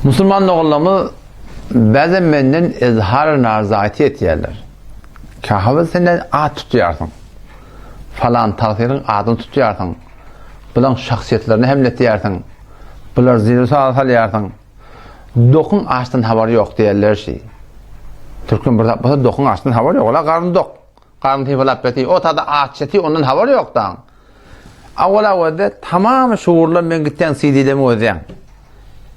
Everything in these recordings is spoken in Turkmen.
Musulman doganlarymyz bäzem menden izhar narzaýeti etýärler. Kähabat sen at tutýarsyň. Falan tagsyryň adyny tutýarsyň. Bulaň şahsyýetlerine hemle etýärsiň. Bular ziri salýarsyň. Dokuň açdan habary ýok diýerler şi. Türkmen bir zat bolsa dokuň açdan habary ýok. Ola garny dok. Garny sypalap ýatyr. O tada aç ýatyr, ondan habar ýok daň. Awal awalda tamamy şuurlar men gitýän CD-lemi gözýän.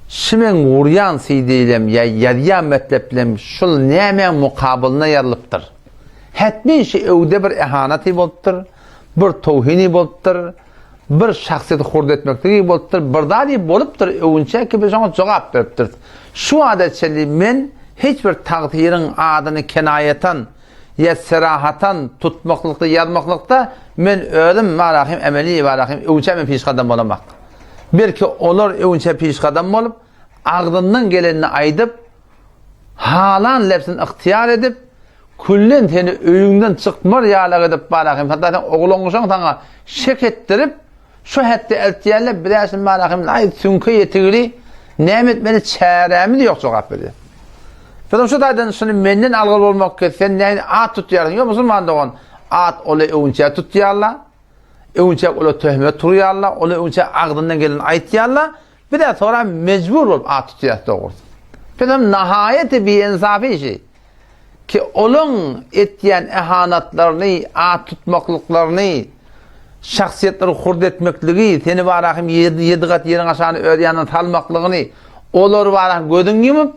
Şu men gurýan CD-lem ýa ýazýan metleplem şul nämäň mukabylyna ýazylypdyr. Hetmin şu öwde bir ehanaty bolupdyr, bir towhini bolupdyr, bir şahsyýeti hurd etmekligi bolupdyr, bir zady bolupdyr öwünçä ki biz şoňa jogap beripdiris. Şu wada çenli men hiç bir tagsyryň adyny kenaýatan ýa serahatan tutmaklykda, ýazmaklykda men özüm marahym emeli barahym öwünçä men pişgadam bolamak. Belki olar öwünçä pişgadam bolup, agzyndan gelenini aýdyp, halan lebsini ygtyýar edip, küllen seni öýüňden çykmar ýalak edip barahym, hatda sen oglangyşaň saňa şek etdirip, Şu hetde eltýärler, biläşin marahym, aý süňke ýetigili, näme etmeli çärämiz ýok jogap berýär. Bizem şu taýdan şuny menden algyl bolmak ki, sen näme at tutýarsyň? Ýok musulman dogan, at ola öwünçä tutýarlar. Öwünçä ola töhmet turýarlar, ola öwünçä agzyndan gelen aýtýarlar. Bir-de sonra mejbur bolup at tutýas dogrusy. Bizem nahaýaty biinsafy işi. Ki olaň etýän ehanatlaryny, at tutmaklyklaryny, şahsyýetleri hurd etmekligi, seni barahym ýedi gat ýeriň aşagyna öz ýanyna salmaklygyny, olary barahym gözüň ýumup,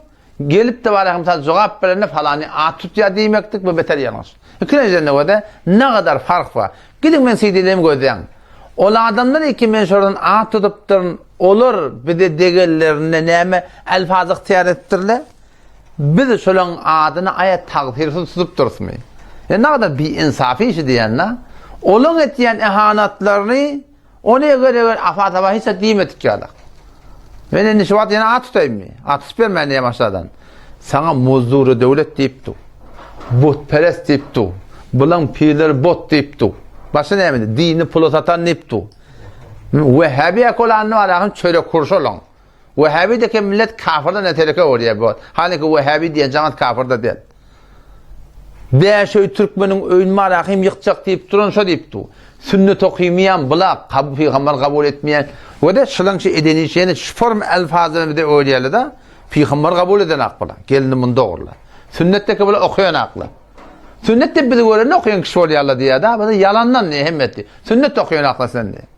gelip-de barahym sana jogap berende falany at tutýar diýmeklik bu beter ýalňyş. Ikinjiden de nagadar fark bar. Gidiň men CD-lerimi gözläň. Ol adamlar iki men şolardan at tutupdyryn, olar bize degenlerinde näme elfaz ygtyýar edipdirler? Biz şolaň adyny aýa tagsyrsuz tutup durusmy? E nagadar biinsafy işi diýende, olaň etýän ehanatlaryny ony eger eger afa-saba hiç zat diýmedik ýalak. Men indi şu wagt ýene at tutaýynmy? At tutup bermän diýen başladan. Saňa muzdury döwlet diýip dur. Butperest diýip dur. Bulaň pirleri bot diýip dur. Başga näme? Dini pula satan diýip dur. Wehhabi ekolanyny bar, ahym çörek hurşy olaň. Wehhabi deke millet kafirden ne tereke bolýar bu. Haliki wehhabi diýen jaňat kafir da däl. Bäşöý türkmeniň öýüni marahym ýykjak diýip duran şo diýip dur. Sünnet okymaýan bula kabul pygamber kabul etmeýän. We de şylaň şu eden işi ýene şu form elfazını bize öwrýärler da. Pygamber kabul eden ak bula. Gelini muny dogrular. Sünnet deke bula okaýan akla. Sünnet de bizi görende okaýan kişi bolýarlar diýýär da. Bu ýalandan ne hemmesi. Sünnet okaýan akla sen diýýär.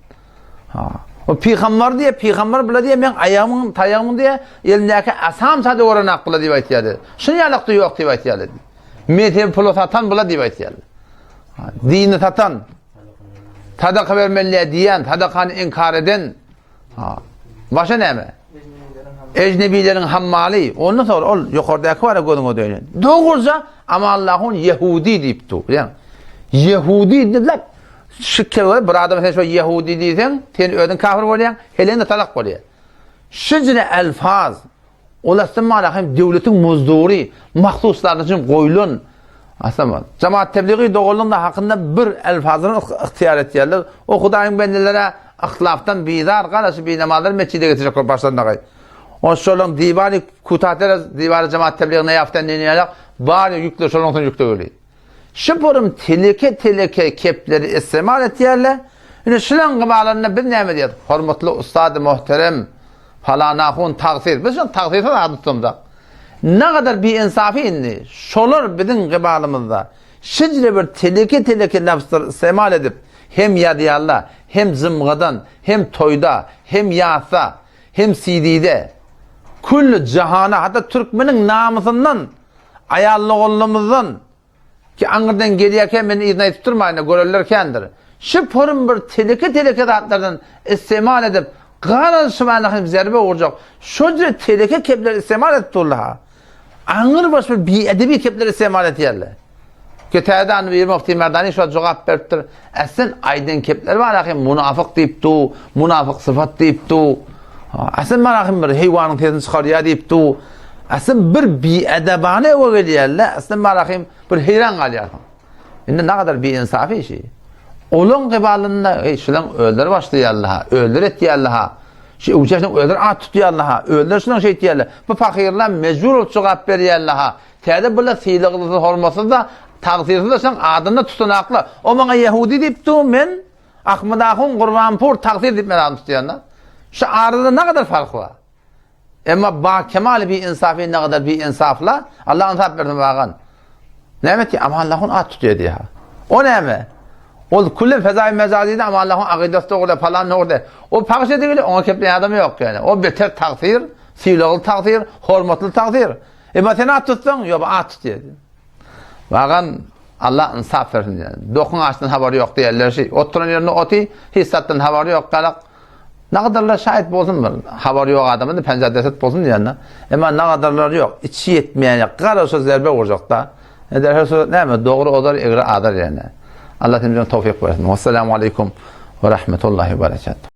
Ha. O pygamber diýe, pygamber bile diýe, men aýagymyň, taýagymyň diýe, elindäki asam sada gören ak bile diýip aýtýardy. Şuny ýalakda ýok diýip aýtýardy. Mezheb pula satan bile diýip aýtýardy. Dini satan, sadaka bermeli diýen, sadakany inkar eden. Ha. Başa näme? Ejnebileriň hammaly. Ondan sonra ol ýokardaky bara gözüňe döýen. Dogruja Amallahun Yehudi diýip dur. Bilýän. Yehudi diýip Şikkel bolup bir adama sen şo ýehudi diýseň, sen özüň kafir bolýaň, heleň-de talak bolýar. Şujre elfaz, ol aslynda mana hem döwletiň muzdury, mahsuslaryny üçin goýlan. Aslynda jemaat tebligi doganlygyň hakynda bir elfazyny ygtyýar etýärler. O Hudaýyň bendelere yhtilafdan bizar, garaşy binamazlar mesjide getirjek bolup başlandagy. O şolaň diwany kutatera diwany jemaat tebligine ýaftan diýýärler, bar ýükler şolaň soň ýüklegeli. Şu purum teleke-teleke kepleri istimal etýärler. Ine şulaň gybalynda biz näme diýýäs? Hormatly ussady muhterem falan ahun tagsyr. Biz şuny tagsyrsyz ady tutamzak. Nagadar biinsafy indi. Şolar biziň gybalymyzda şijre bir teleke-teleke lafzlar istimal edip hem ýazýarlar, hem jymgadan, hem toýda, hem ýasda, hem CD-de. Külli jahana, hatda türkmeniň namysyndan Aýal-ogullarymyzdan, ki aňyrdan gelýärkä men yzyna aýdyp durmaýyn-da, görenler kändir. Şu purun bir teleke-teleke zatlardan istemal edip, garaz şu hem zerbe urjak, şo jüre teleke kepleri istemal edip durlar-ha. Aňyr baş bir biedebi kepleri istemal edýärler. Ki täze anı bir Mufti Merdani şo jogap beripdir. Äslen aýdan kepler bar ahim munafyk diýip du, munafyk syfat diýip du. Äslen bar ahim bir heýwanyň sesini çykarýar diýip du. Äslen bir biedebane öwe gelýärler. Äslen bar ahim bir heýran galýarsyň. Indi ne kadar biinsafy işi. Olaň gybalynda, eý, şulaň özleri başlaýarlar ha, özleri etýärler ha. Şu öwçäşiň özleri at tutýarlar-ha, özleri şunuň şeýtýärler. Bu pahyrlar mejbur bolup jogap berýärler-ha. Täze bular sylaglysyz, hormatsyz-da, tagsyrsuz-da şoň adyny tutanaklar. O maňa ýehudi diýip dur, men Ahmad ahun Gurbanpur tagsyr diýip men adyny tutýan-da. Şu arada nägadar fark bar? Emma ba kemaly bi insafy nägadar bi insafla, Allah ynsap bersin bagan. Näme etdi? Amanlahun at tutýar diýýär. O näme? Ol küllen fezai mejazide Amanlahun akydasy dogry, falan dogry. O pagş edibili oňa kepleýän adam ýok ýani. O beter tagsyr, sylagly tagsyr, hormatly tagsyr. Emma sen at tutsaň, ýok, at tutýar. Bagan Allah ynsap bersin diýýär. Dokuň açdan habary ýok diýerler şi. Oturan ýerinde oty, hiç zatdan habary ýok galak. Nagadarlar şaýat bolsun bir. Habary ýok adamyň penjä deset bolsun diýende. Emma nagadarlar ýok. Içi ýetmeýän ýok. Gara şo zerbe urjakda. Eder her surat näme? Dogry ozar, egri azar ýene. Allah hemmämize towfyk bersin. Wassalamu aleýkum we rahmetullahi we berekatuh.